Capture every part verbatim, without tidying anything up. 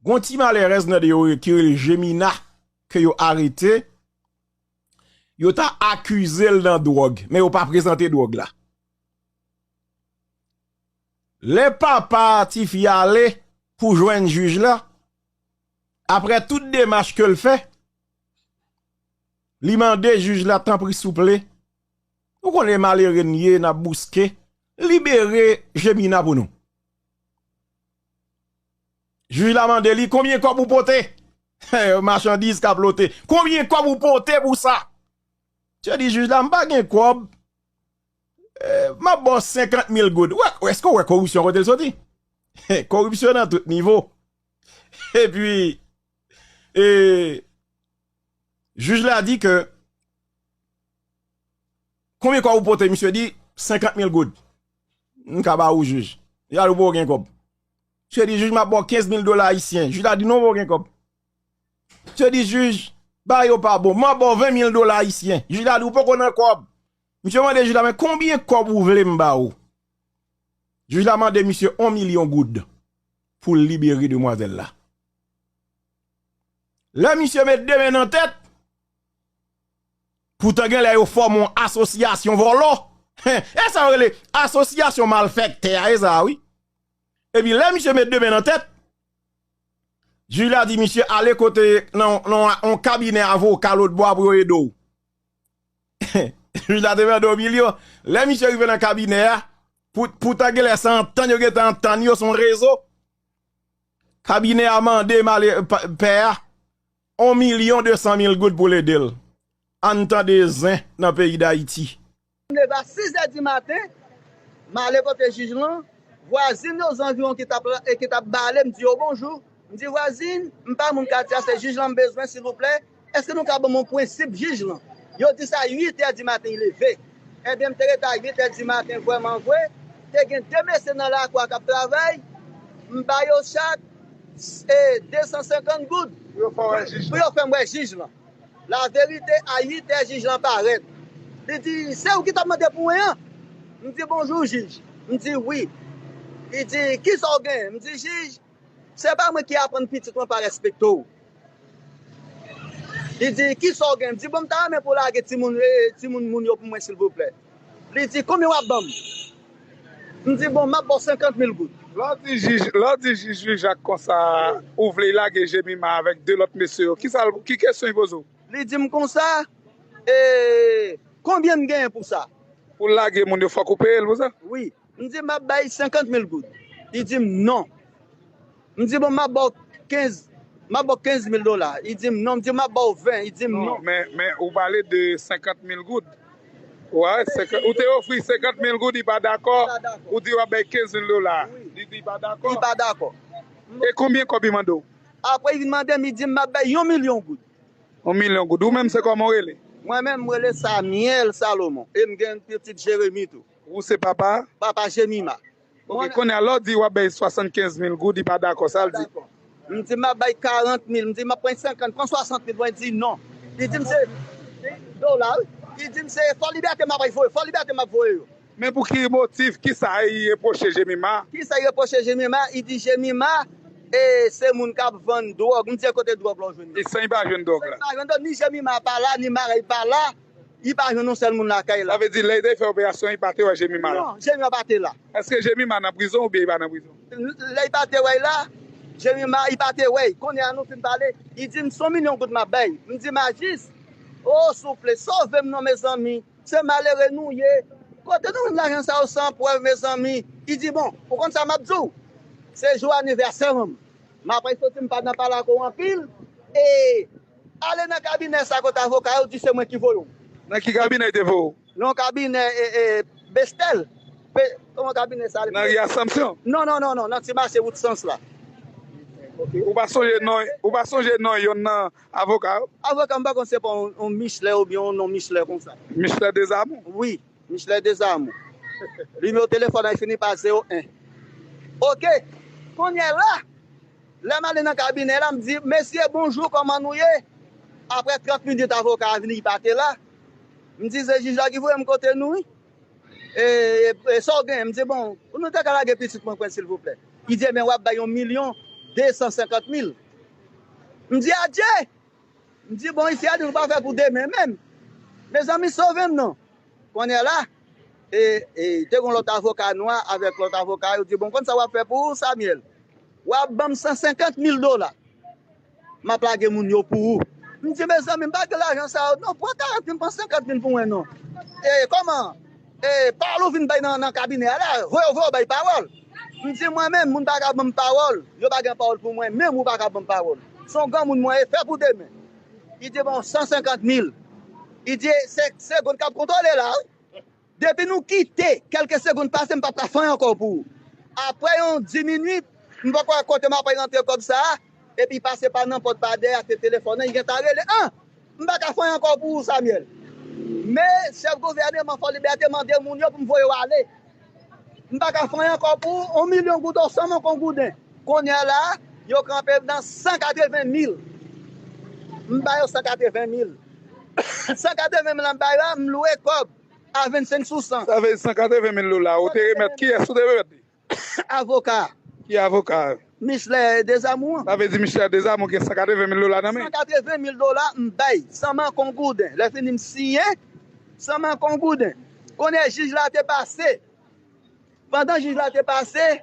Gon ti malèrèz nan de yo ki rele Jemina, ke yo arete, yo ta akize l nan dwòg, men yo pa prezante dwòg la. Lè papa tifi a ale pou jwenn jij la, apre tout demach ke l fè, li mande jij la, tanpri, souple, ou konnen malere n ye, n ap bouske, libere Jemina pou nou. Jij la mande li, konbyen kòb ou pote? Machandiz k ap lote. Konbyen kòb ou pote pou sa? Misye di jij la, m pa gen kòb. Eh, m ap ba w senkant mil goud. Wè, èske w wè koripsyon kote l soti? Koripsyon nan tout nivo. Epi, eh, jij la di ke, konbyen kòb ou pote? Misye di, senkant mil goud. M ka ba ou, jij. Li di, ou poko gen kòb. Misye di, jij, m ap ba w kenz mil dola ayisyen. Jij la di, non, ou poko gen kòb. Misye di, jij, bagay yo pa bon. M ap ba w ven mil dola ayisyen. Jij la di, ou poko nan kòb. Misye mande jij la, men konbyen kòb ou vle m ba ou? Jij la mande misye yon milyon goud pou l libere demwazèl la. Lè misye met de men nan tèt, poutan genlè yo fòme yon asosyasyon vòlò. E sa yo rele asosyasyon malfèktè a, e sa a, wi. Epi lè misye met de men nan tèt, jij la di misye ale kote nan, nan yon kabinè avoka lòtbò a pou yo ede w. Jij la te mande yon milyon. Lè misye rive nan kabinè a, pou, poutan genlè se antann yo gentan antann yo, se yon rezo. Kabinè a mande male, pa- pè a yon milyon de san mil goud pou l ede l. Ann tande zen nan peyi Dayiti. M leve a sis è di maten, m ale kote jij lan. Vwazin yo zanviwon ki t ap, e ki t ap bale, m di yo bonjou. M di, vwazin, m pa moun katye a, se jij lan m bezwen, silvouplè. Èske nou ka ban m yon prensip jij lan? Yo di sa uit è di maten, li leve. Ebyen, m te rete a uit è di maten, vrèman vre. Te gen de mesye nan lakou a k ap travay. M ba yo chak, e, de san senkant goud pou yo fè m wè jij lan. Laverite, a uit è, jij lan parèt. Li di, se ou ki t ap mande pou mwen an? M di, bonjou, jij. M di, wi. Li di, kisa w genyen? M di, jij, se pa mwen ki aprann pitit mwen pa respekte w. Li di, kisa w genyen? M di, bon, m ta renmen pou w lage timoun, eh, timoun moun yo pou mwen, silvouplè. Li di, konbyen w ap ban m? M di, bon, m ap ba w senkant mil goud. Lè w di jij, lè w di jij Louis Jacques konsa, ou vle lage Jemima avèk de lòt mesye yo, ki sa l, ki kesyon li poze w? Li di m konsa, e, konbyen m genyen pou sa? Pou l lage moun yo, fòk ou peye l pou sa? Wi. M di, m ap bay senkant mil goud. Li di m non. M di, bon, m ap ba w kenz, m ap ba w kenz mil dola. Li di m non. M di, m ap ba w ven. Li di m non. Men, men ou pale de senkant mil goud. Ou wè, senkant, ou te ofri senkant mil goud, li pa dakò. Li pa dakò. Ou di w ap bay kenz mil dola. Wi. Li di li pa dakò. Li pa dakò. E konbyen kòb li mande w? Apre, li vin mande m, li di m, m ap bay yon milyon goud. Yon milyon goud. Ou menm, se kòman w rele? Mwen menm, m rele Samuel Salomon. E m gen pitit Jeremi tou. Ou se papa? Papa Jemima. Ok, kounye a, lè w di w ap bay swasannkenz mil goud, li pa dakò. Sa l di? M di, m ap bay karant mil. M di, m ap pran senkant, pran swasant mil. Mwen di non. Li di m se dola, wi. Li di m se Fò Libète m ap voye. Fò Libète m ap voye yo. Men pou ki motif, kisa li repwoche Jemima? Kisa li repwoche Jemima? Li di Jemima, e, se moun k ap vann dwòg. M di, e kote dwòg la w jwenn nan? E san li pa jwenn dwòg la? San li pa jwenn dwòg, ni Jemima pa la, ni Marèy pa la. Li pa jwenn yon sèl moun lakay la. Sa vle di, lè li te fè operasyon, li pa te wè Jemima la? Non, Jemima pa te la. Èske Jemima nan prizon oubyen li pa nan prizon? Lè li pa te wè l la, Jemima, li pa te wè l. Kounye a nou fin pale, li di m se yon milyon goud m ap bay. M di, majis, o, souple, sove m non, mezanmi. Se malere nou ye. Kote nou jwenn lajan sa yo san prèv, mezanmi? Li di, bon, ou konn sa m ap di w? Se jou anivèsè manman m. M apral soti, m pa nan pale ak ou anpil. E ale nan kabinè sa kote avoka yo di se mwen ki voye w. Nan ki kabinè yo te voye w? Nan yon kabinè, e, e, Bestèl. Be-, kòman kabinè sa rele? Nan ri Asanpsyon? Non, non, non, non, nan ti mache wout Sans la. Ou pa sonje non, ou pa sonje non yonn nan avoka yo? Avoka m pa konn se pa yon, yon Michelin oubyen yon non Michelin konsa. Michelin Desamou? Wi, Michelin Desamou. Nimewo telefòn nan fini pa zewo en. Oke. Kounye a la, lè m ale nan kabinè la, m di, mesye, bonjou, kòman nou ye? Apre trant minit, avoka a vini, li pa te la. M di, se jij la ki voye m kote nou, wi. E, e, e sa w gen? M di, bon, nou te ka lage pitit mwen pou mwen, silvouplè. Li di, ebyen, w ap bay yon milyon. de san senkant mil. M di, "Adje!" M di, "Bon, isi a di nou pa fè pou demen menm." Mezanmi, sove m non. Kounye a la, e, e, te gen lòt avoka nou a avèk lòt avoka, yo di, "Bon, konn sa w ap fè pou ou, Samuel? W ap ban m san senkant mil dola. M ap lage moun yo pou ou." M di, "Mezanmi, m pa gen lajan sa yo non, pran karant mil, pran senkant mil pou mwen non." E, kòman? E, pawòl ou vin bay nan, nan kabinè a la, voye, voye w bay pawòl. M di, "Mwen menm, moun pa ka ban m pawòl, yo pa gen pawòl pou mwen, menm ou pa ka ban m pawòl. Se yon granmoun mwen ye, fè pou demen." Li di, "Bon, san senkant mil." Li di, "Se, se segonn k ap kontwole la, wi." Depi nou kite, kèlke segonn pase, m p ap ka fè anyen ankò pou ou. Apre yon dis minit, m poko wè kote m ap rantre kòb sa a, epi pase pa nan pòt pa dèyè, te telefòne, li gentan rele, "An! M pa ka fè anyen ankò pou ou, Samuel. Men, chèf gouvènman Fò Libète mande moun yo pou m voye w ale. M pa ka fè anyen ankò pou ou, yon milyon gouden, ou sanman kon gouden." Kounye a la, yo kanpe m nan san katreven mil. M ba yo san katreven mil. San katreven mil an bay la, m lwe kòb a vennsenk sou san. Sa vle di san katreven mil dola, ou te remèt, kiyès ou te remèt li? Avoka. Ki avoka? Michel Desamour an. Sa vle di Michel Desamour gen san katreven mil dola nan men? San katreven mil dola m bay, san manke yon gouden. Lè fini m siyen, san manke yon gouden. Kounye a jij la te pase. Pandan jij la te pase,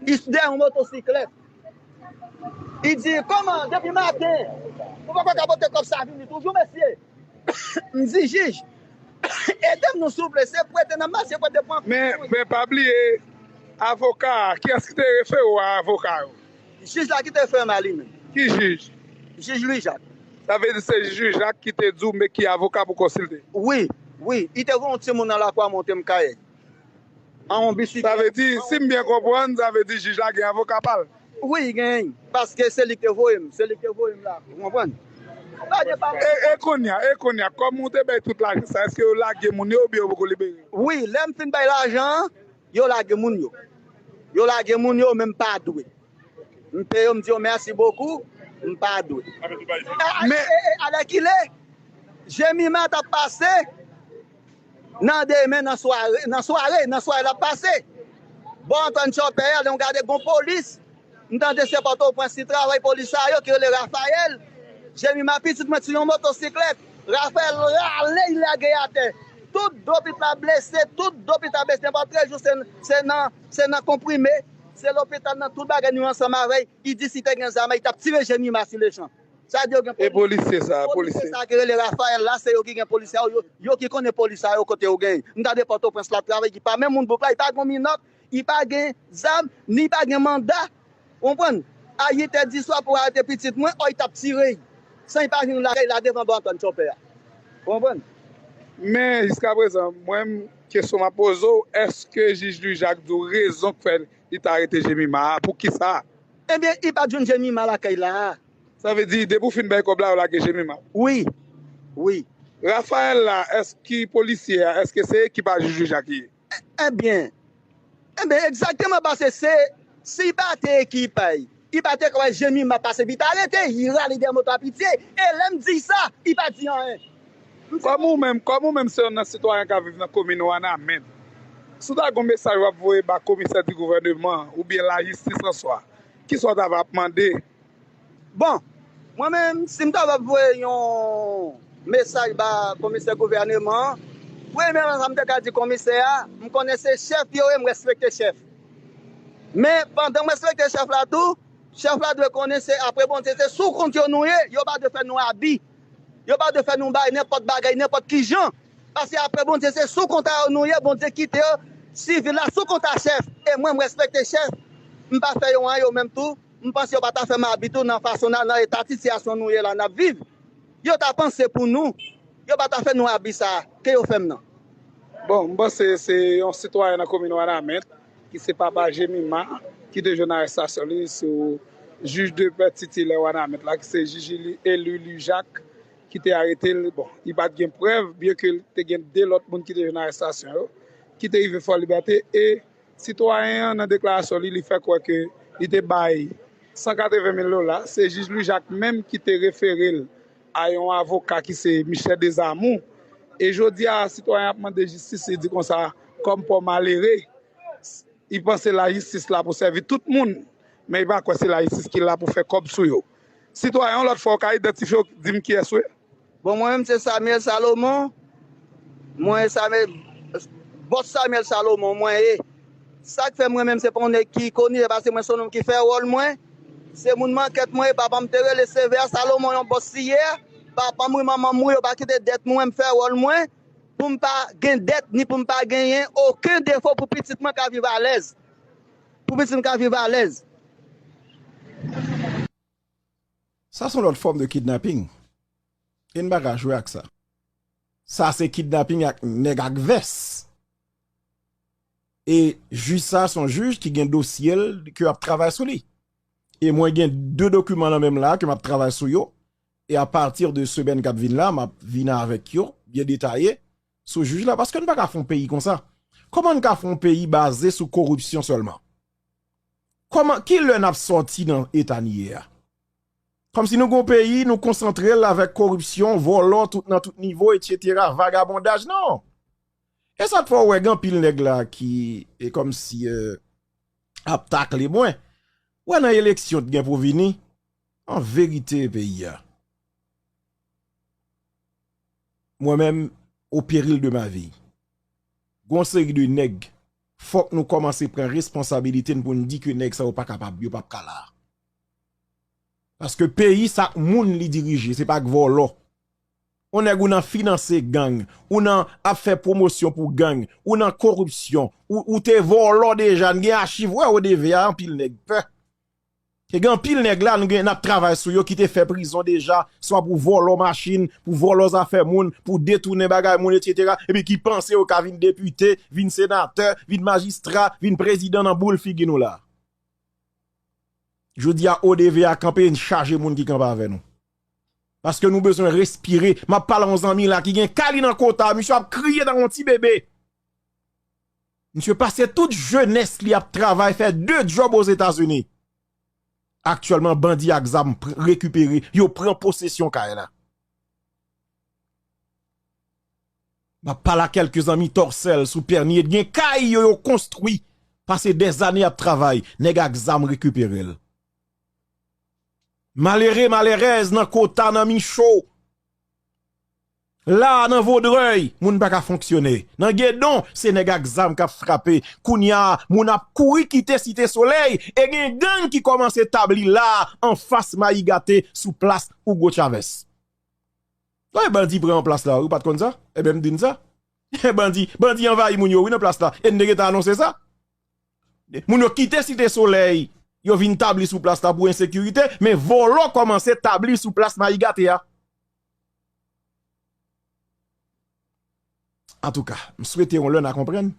li sou dèyè yon motosiklèt. Li di, "Kòman, depi maten, ou poko ka pote kòb sa vini toujou, mesye?" M di, "Jij, ede m non, souple, se prete n ap mache, prete pran." Men, men pa bliye, avoka a, kiyès ki te refere w a avoka yo? Jij la ki te refere m a li menm. Ki jij? Jij Louis Jacques. Sa vle di se jij Louis Jacques ki te di w men ki avoka pou konsilte? Wi, wi, li te voye yon timoun nan Lakwa Monte m Kayèy. An yon bisikilèt. Sa vle di, si m byen konprann, sa vle di jij la gen avoka pa l. Wi, li genyen, paske se li ki te voye m, se li ki te voye m la, ou konprann? Pa gen pa... E, e kounye a, e kounye a, kòm ou te bay tout lajan sa, èske yo lage moun yo oubyen yo poko libere? Wi, lè m fin bay lajan an, yo lage moun yo. Yo lage moun yo, men m pa dwe. M peye yo, m di yo mèsi bokou, m pa dwe. Men, e, e, alèkile, Jemima t ap pase nan demen, nan sware, nan sware, nan sware l ap pase. Bò Antoine Chopper, lè m gade gon polis, m tande se Pòtoprens, se travay polis sa yo ki rele Raphaël. Jemima pitit mwen sou yon motosiklèt. Raphaël rale, li lage atè. Tout do pitit la blese, tout do pitit la blese. Nenpòt trè jou, se, se nan, se nan konprime, se lopital nan, tout bagay nou ansanm avè l. Li di si te gen zam, li t ap tire Jemima si lechan. Sa di yo gen... E polisye sa, polisye sa ki rele Raphaël la, se yo ki gen polis sa yo, yo, yo ki konnen polis sa yo kote yo genyen. M gade Pòtoprens l ap travay, ki pa menm moun bouk la, li pa gen minòt, li pa gen zam, ni pa gen manda. Ou konprann? A uit è di swa pou arete pitit mwen, ò, li t ap tire l. San li pa jwenn lakay la devan bò Antoine Chopper a. Ou konprann? Men, jiskaprezan, mwen, kesyon m ap poze w, èske jij Louis Jacques di w rezon k fè li t arete Jemima a? Poukisa? Ebyen, li pa t jwenn Jemima lakay la a. Sa vle di, depi w fin bay kòb la, yo lage Jemima? Wi. Wi. Raphaël la, èske polisye a, èske se ekip a jij Louis Jacques li ye? Ebyen, ebyen, egzakteman, paske se, si li pa te ekip a li, li pa te ka wè Jemima pase, epi li ta rete, li rale dèyè moto a, epi li tire. E lè m di sa, li pa di anyen. Kòm ou menm, kòm ou menm se youn nan sitwayen k ap viv nan komin Wanament, si w ta gen yon mesaj w ap voye ba komisè di gouvèneman oubyen lajistis an swa, kisa w ta va ap mande? Bon, mwen menm, si m ta va voye yon mesaj ba komisè gouvèneman an, premyèman sa m te ka di komisè a, m konnen se chèf yo ye, m respekte chèf. Men pandan m respekte chèf la tou, chèf la dwe konnen se apre Bondye, se sou kont yo nou ye, yo pa dwe fè nou abi. Yo pa dwe fè nou bay nenpòt bagay, nenpòt ki jan. Paske apre Bondye, se sou kont a yo nou ye, Bondye kite yo, sivil la sou kont a chèf. E mwen, m respekte chèf. M pa fè yo anyen, yo menm tou. M panse yo pa ta fè m abi tou nan fason nan, nan eta sitiyasyon nou ye la, n ap viv. Yo ta panse pou nou. Yo pa ta fè nou abi sa a ke yo fè m nan. Bon, m panse se yon sitwayen nan komin Wanament, ki se papa Jemima, ki te jwenn arestasyon li sou jij de pè titilè Wanament la, ki se jij eli, eli Louis Jacques, ki te arete l. Bon, li pa t gen prèv, byenke te gen de lòt moun ki te jwenn arestasyon yo, ki te rive Fò Libète, e sitwayen an, nan deklarasyon li, li fè kwè ke li te bay san katreven mil dola. Se jij Louis Jacques menm ki te refere l a yon avoka ki se Michel Desamour. E jodi a, sitwayen ap mande jistis, li di konsa, kòm pò malere, li panse lajistis la pou sèvi tout moun. Men li pa kwè se layitis ki la pou fè kòb sou yo. Sitwayen, yon lòt fwa, w ka idantifye w, di m kiyès ou ye? Bon, mwen menm, se Samuel Salomon. Mwen, Samuel, bòs Samuel Salomon, mwen ye. Sa k fè mwen menm, se pa yon nèg ki koni, se paske mwen se yon nonm ki fè wòl mwen. Se moun mankèt mwen ye, papa m te rele C V A Salomon, yon bòs li ye. Papa m wi, manman m wi, yo pa kite dèt mwen, m fè wòl mwen. Pou m pa gen dèt, ni pou m pa genyen okenn defo, pou pitit mwen ka viv alèz. Pou pitit mwen ka viv alèz. Sa se yon lòt fòm de kidnaping. E n pa ka jwe ak sa. Sa se kidnaping ak nèg ak vès. E jij sa se yon jij ki gen dosye l ke ap travay sou li. E mwen gen de dokiman nan men m la ke m ap travay sou yo. E apati de semèn k ap vin la, m ap vin avèk yo byen detaye sou jij la. Paske n pa ka fè yon peyi konsa. Kòman n ka fè yon peyi baze sou koripsyon sèlman? Kòman, ki lè n ap sòti nan eta n ye a? Kòmsi nou gon peyi, nou konsantre l avèk koripsyon, vòlò tout, nan tout nivo, etsetera, vagabondaj, non. E sa t fè w wè gen anpil nèg la ki, e kòmsi, e, ap takle mwen. Wè nan eleksyon t gen pou vini, an verite peyi a. Mwen menm, au péril de ma vie. Gon seri de nèg, fòk nou kòmanse pran responsabilite n pou n di ke nèg sa yo pa kapab, yo p ap ka la. Paske peyi sa ak moun li dirije, se pa ak vòlò. Yon nèg ou nan finanse gang, ou nan ap fè pwomosyon pou gang, ou nan koripsyon, ou, ou te vòlò deja, n gen achiv, wè, O D V a, anpil nèg pè. E gen anpil nèg la, nou gen, n ap travay sou yo ki te fè prizon deja, swa pou vòlò machin, pou vòlò zafè moun, pou detounen bagay moun, etsetera, epi ki panse yo ka vin depite, vin senatè, vin majistra, vin prezidan nan boul figi nou la. Jodi a, O D V a kanpe, n chaje moun ki kanpe avè nou. Paske nou bezwen respire. M ap pale a yon zanmi la ki gen kay li nan Kota, misye ap kriye tankou yon ti bebe. Misye pase tout jenès li ap travay, fè de djòb Ozetazini. Aktyèlman, bandi ak zam pr-, rekipere, yo pran posesyon kay la. M ap pale a kèlke zanmi Tòsèl sou Pènye, gen kay yo, yo konstwi, pase dèzane ap travay, nèg ak zam rekipere l. Malere, malerèz nan Kota, nan Micho, la nan Vodrèy, moun pa ka fonksyone. Nan Gedon, se nèg ak zam k ap frape. Kounye a, moun ap kouri kite Site Solèy, e gen gang ki kòmanse tabli la, anfas Mayi Gate, sou plas Hugo Chavez. Wi, bandi pran plas la, ou pa t konn sa? Ebyen, m di n sa. Bandi, bandi anvayi moun yo, wi, nan plas la. E n te gentan anonse sa. Moun yo kite Site Solèy, yo vin tabli sou plas la pou ensekirite, men vòlò kòmanse tabli sou plas Mayi Gate a. Antouka, m swete yon lè n a konprann.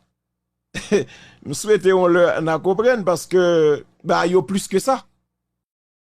M swete yon lè n a konprann paske ba yo plis ke sa.